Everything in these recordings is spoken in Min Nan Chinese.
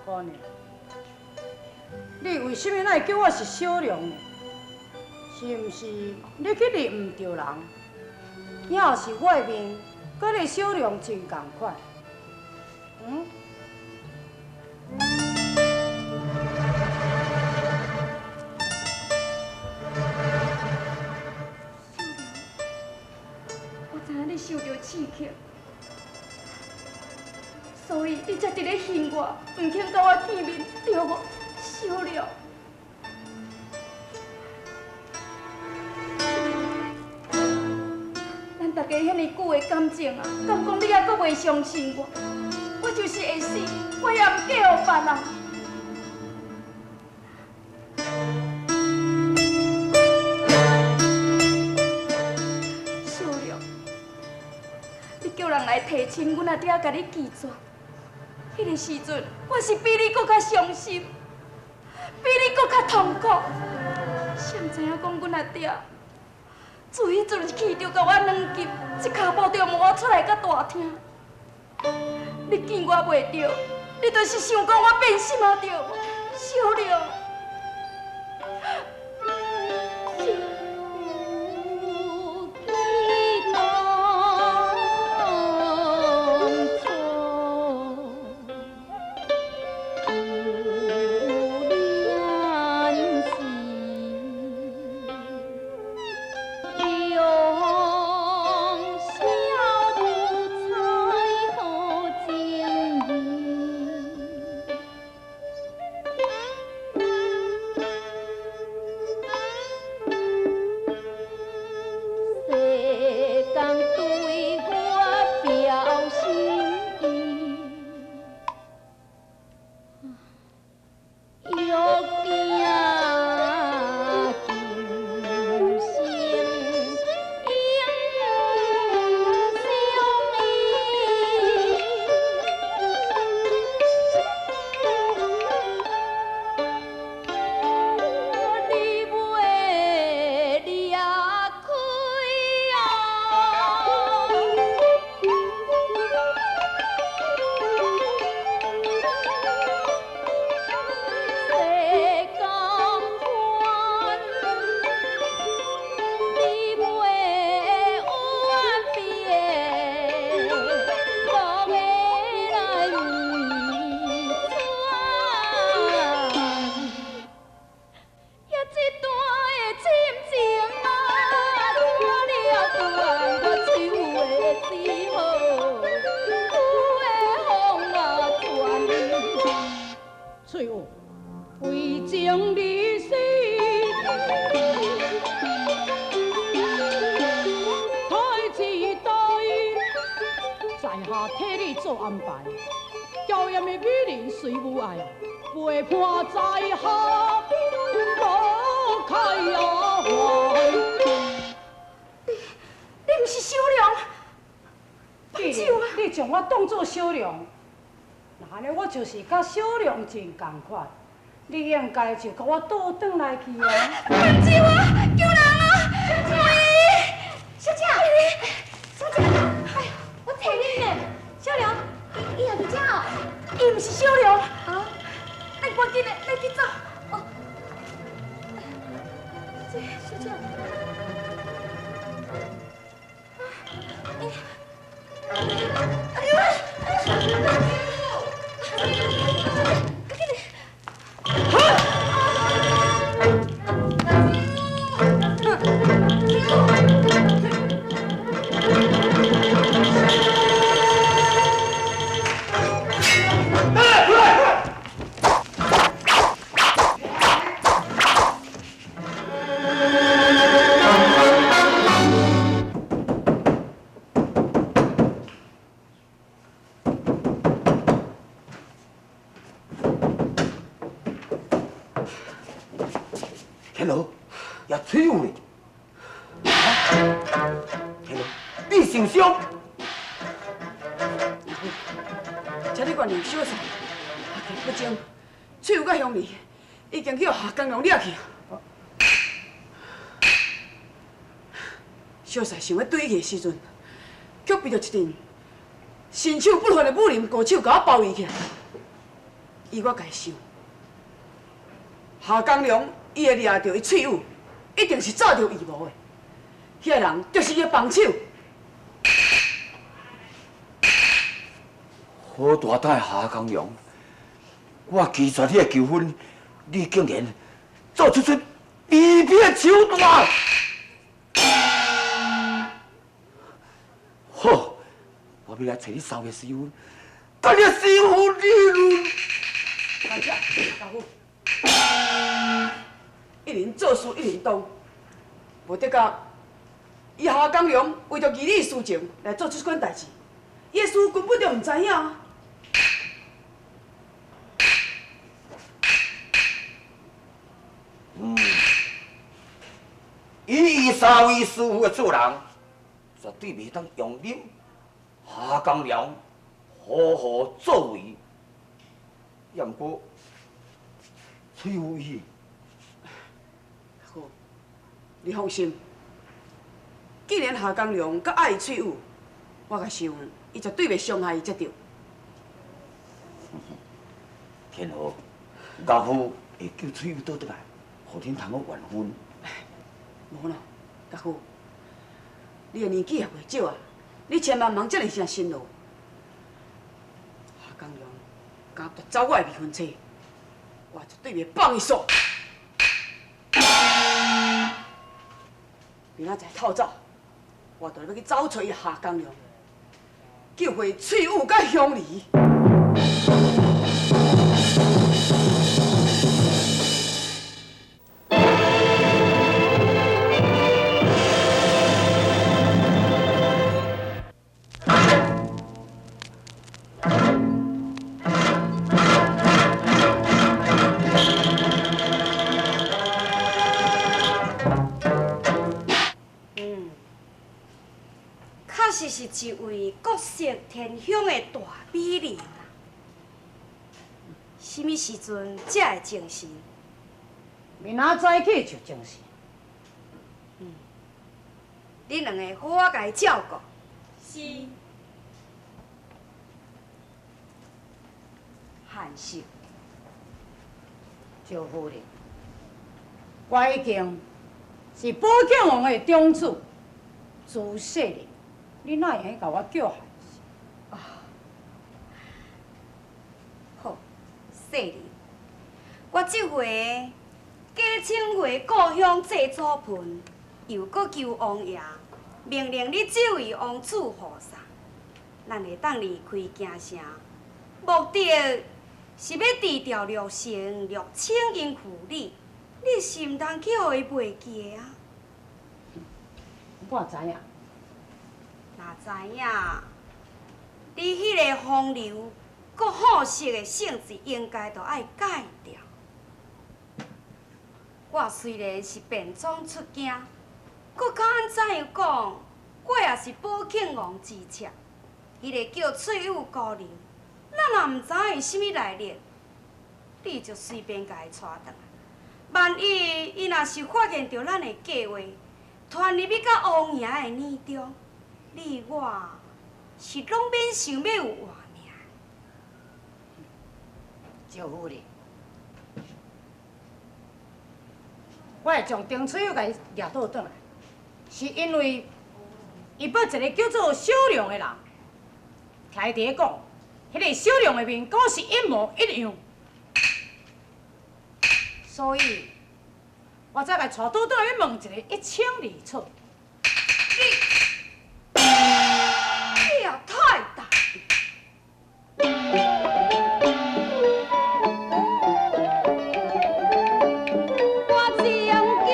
款的。你為啥物哪會叫我是小龍呢？是毋是你去認毋著人？抑是我的面佮你小龍真仝款？嗯？小龍，我知影你受著刺激，所以你才佇咧恨我，毋肯佮我見面，對無？小龍。大家遐爾久的感情啊，敢講你猶閣袂相信我？我就是會死，我也毋嫁予別人。小龍，你叫人來提親，阮阿爹共你拒絕。彼个時陣，我是比你閣較傷心，比你閣較痛苦。誰毋知影講阮阿爹？自彼陣氣就共我軟禁，一跤步就無我出來到大廳。你見我袂著，你就是想講我變心啊對無？小龍。就是佮小龍真仝款，你應該就共我倒轉來去啊！放手啊！救人啊！喂，小姐，小姐，哎，我揣恁呢。小龍，伊也佇遮哦。伊毋是小龍啊！咱趕緊的，咱去走。哦，這小姐，哎呦！小婿想欲對去的時陣，卻被著一陣身手不凡的武林高手共我包圍起來。伊依我家想，夏江良伊会掠著伊翠玉，一定是炸著预谋的。彼个人就是伊的帮手。好大胆的夏江良，我拒绝你的求婚，你竟然做出这卑鄙的手段！好，我欲来揣你三位师傅，佮你师父理论。大姐，大夫，一人做事一人当，无得甲伊夏江良为著义理私情来做这款代志，伊的事根本就毋知影。伊以三位师父的做人，绝对袂当容忍夏江良好好作为。也毋过，崔有伊。好，你放心。既然夏江良佮爱翠玉，我共想，伊绝对袂伤害伊才对。天和，岳父会叫翠玉倒转来，予恁通好完婚。无啦，岳父，你的年纪也袂少啊，你千万莫遮尔啥辛劳。夏江良敢夺走我的未婚妻，我绝对袂放伊煞。明仔载透早，我就欲去走揣夏江良，救回翠玉佮香梨。确实是一位国色天香的大美人啊！啥物时阵才会精神？明仔早起就精神。恁两个好好共伊照顾。是。韩秀，赵夫人，我已经是宝庆王的长子朱世林。你哪会用共我叫韩秀？好，世林，我这回假称回故乡祭祖坟，又阁求王爷命令你这位王子护送，咱会当离开京城，目的是欲除掉陆成、陆清𪜶父女，你是毋通去予伊袂记的啊！我知影。若知影，你彼个风流、阁好色的性质，应该就爱改掉。我虽然是变装出京，阁较按怎样讲，我也是宝庆王之妾。彼个叫翠玉姑娘，咱也毋知伊啥物来历，你就随便共伊带转来。万一伊若是发现著咱的计划，传入去到王爷的耳中，你我是拢免想欲有活命。赵夫人，我会将丁翠玉共伊掠倒转来，是因为伊报一个叫做小良的人，听伊伫咧讲，彼个小良的面敢是一模一样，所以我才共带倒转来问一个一清二楚。你也太大！我正经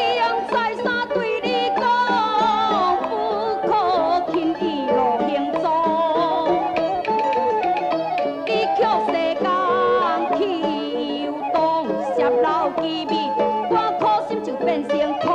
再三对你讲，不可轻易露行踪。你却西江去游荡，泄露机密，我苦心就变成空。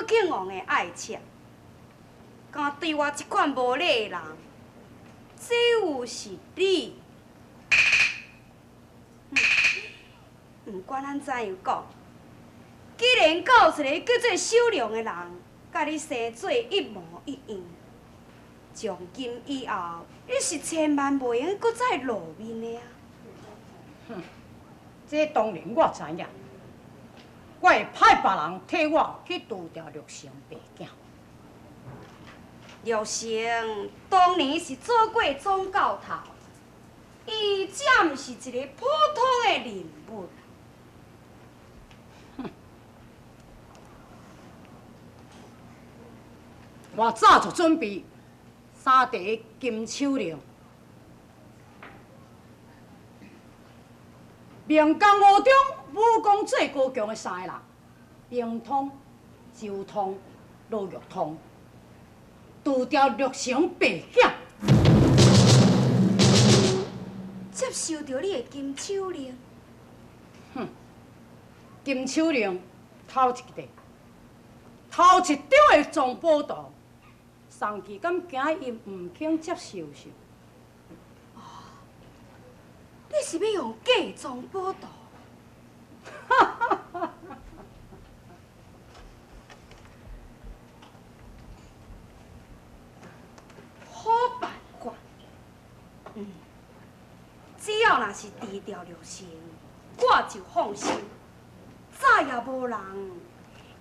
庆王的爱妾，敢对我这款无礼的人，只有是你。毋管按怎样讲，既然阁有一个叫做小良的人，佮你生做一模一样，从今以后，你是千万袂用阁再露面的啊！哼，这当然我知影，我会派别人替我去除掉陆成白囝。陆成当年是做过总教头，伊才毋是一个普通的人物。哼，我早就准备三块金手链。明江湖中武功最高强的三个人，明通、周通、罗玉通，除掉陆成白囝，接受著你的金手链。哼，金手链头一个，头一张的藏宝图，送去敢惊伊毋肯接受是？你是欲用假藏宝图？好办法，只要若是除掉陆成，我就放心，再也无人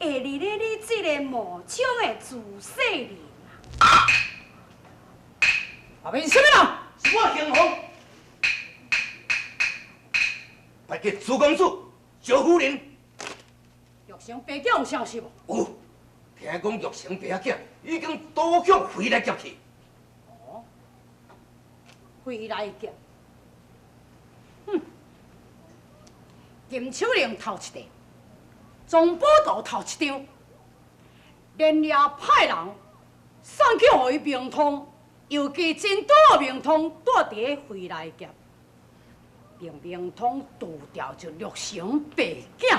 会入咧你这个冒充的自细人啊！后面啥物人？是我兴鸿。拜见朱公子、赵夫人。陆成白囝有消息无？有，听讲陆成白仔囝已经倒向飞来劫去。哦，飞来劫。哼，金手链头一块，藏宝图头一张，连夜派人送去予伊明通，又加真多明通住伫咧飞来劫。明明通除掉就陆成白囝。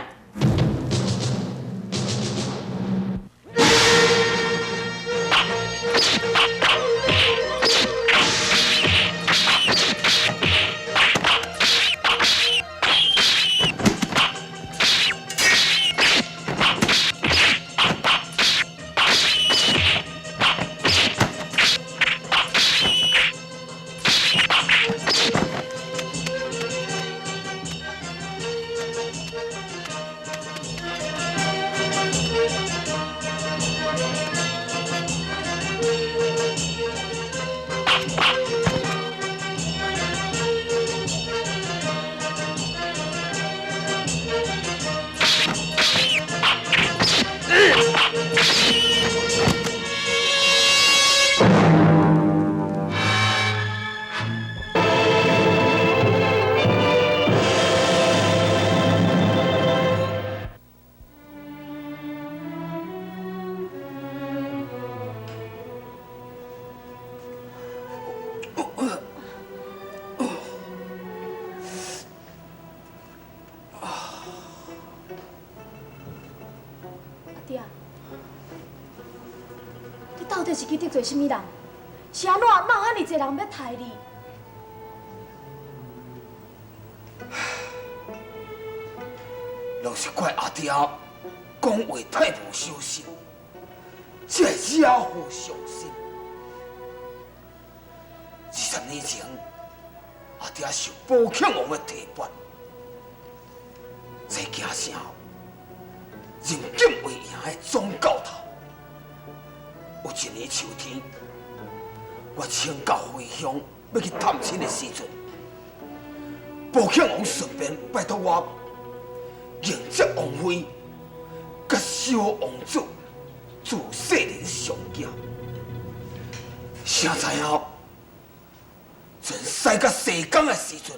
是去得罪啥物人？是按怎？哪有遐尔济人欲刣你？拢是怪阿爹讲话太无小心，才会惹祸上身。20年前，阿爹受宝庆王的提拔，在京城任禁卫营的总教头。有一年秋天，我请假回乡欲去探亲的时阵，宝庆王顺便拜托我迎接王妃，佮小王子自细人相见。谁知影，船驶到西港的时阵，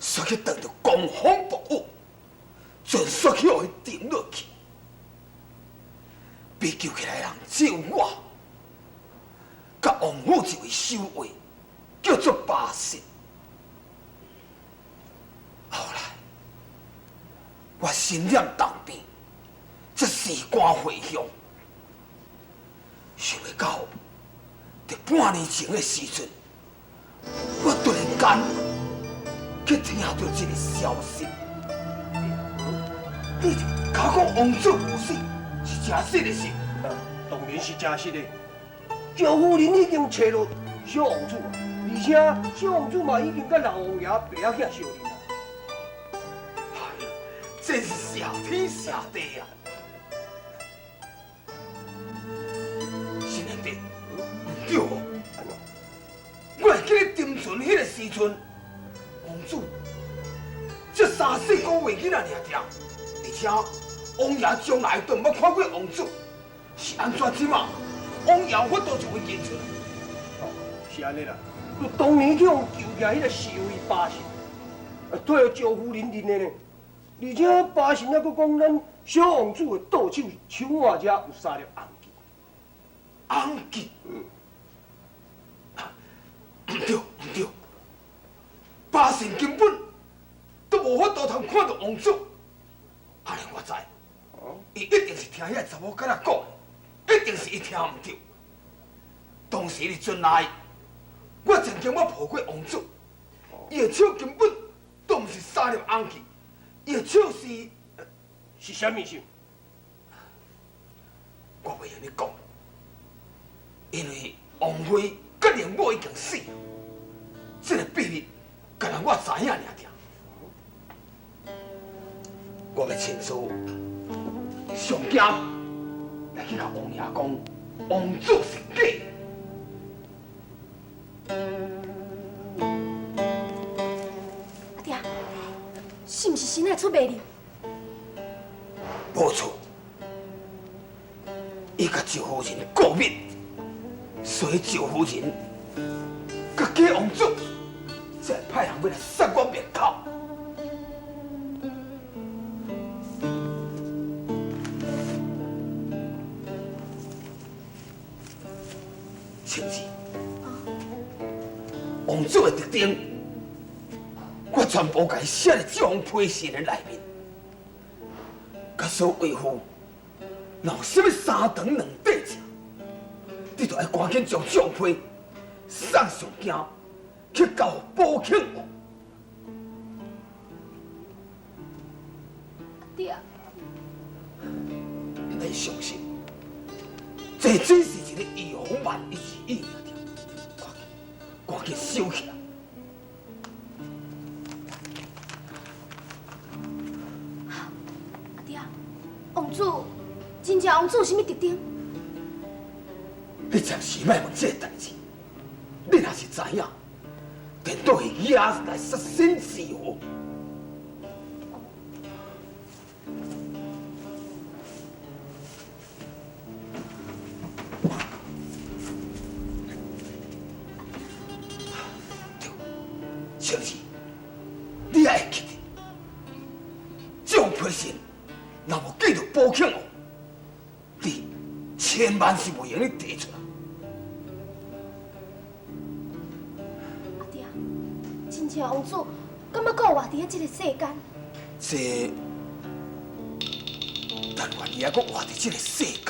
煞去撞著狂风暴雨，船煞去予伊沉落去。被救起来的人只有我，佮王府一位守卫，叫做巴信。后来，我身染重病，才辞官回乡。想袂到，伫半年前的时阵，我突然间去听到这个消息，你共我讲王子无死，是真实的是？当然是真实的。赵夫人已经揣到小王子，而且小王子嘛已经佮老王爷爸仔囝相认啦。哎呀，真是谢天谢地啊！新兄弟，毋对哦，我会记得沉船彼个时阵，王子这三四个月囡仔尔尔，而且王爷从来都毋捌看过王子，是按怎这马？王爷有法度将伊认出来？哦，是按呢啦。就当年去予救起彼个侍卫巴神，啊，退予赵夫人认的呢。而且巴神还阁讲，咱小王子的倒手手腕遮有三粒红痣。红痣？嗯。毋对，毋对，巴神根本都无法度通看到王子。按呢我知，伊一定是听彼个查某囝仔讲的，一定是伊听毋对。当时伫船内，我曾经捌抱过王子，伊的手根本都毋是三粒红痣，伊的手是是啥物手？我袂用你讲，因为王妃佮灵母已经死，这个秘密，干焦我知影尔尔。我欲亲自上京来去共王爷讲，王子是假的。阿爹，是毋是心内出卖你？无错，伊共赵夫人告密，所以赵夫人佮假王子，才会派人欲来杀我灭口。青子，王子的特征，我全部共伊写伫这封批信的内面。佮所维护，若有啥物三长两短者，你就爱赶紧将这封批送上京，去交宝庆王。爹，毋免伤心，这只是一个以防万一之意尔尔，赶紧收起来。阿爹，王子，真正王子有啥物特征？你暂时莫问这个代志，你若是知影，定都会惹来杀身之祸。对，小子，你爱记得，这封批信若无寄到宝庆王，你千万是袂用得提出来。阿爹，真正王子敢犹阁有活伫咧这个世间？这，但愿伊犹阁活伫这个世间。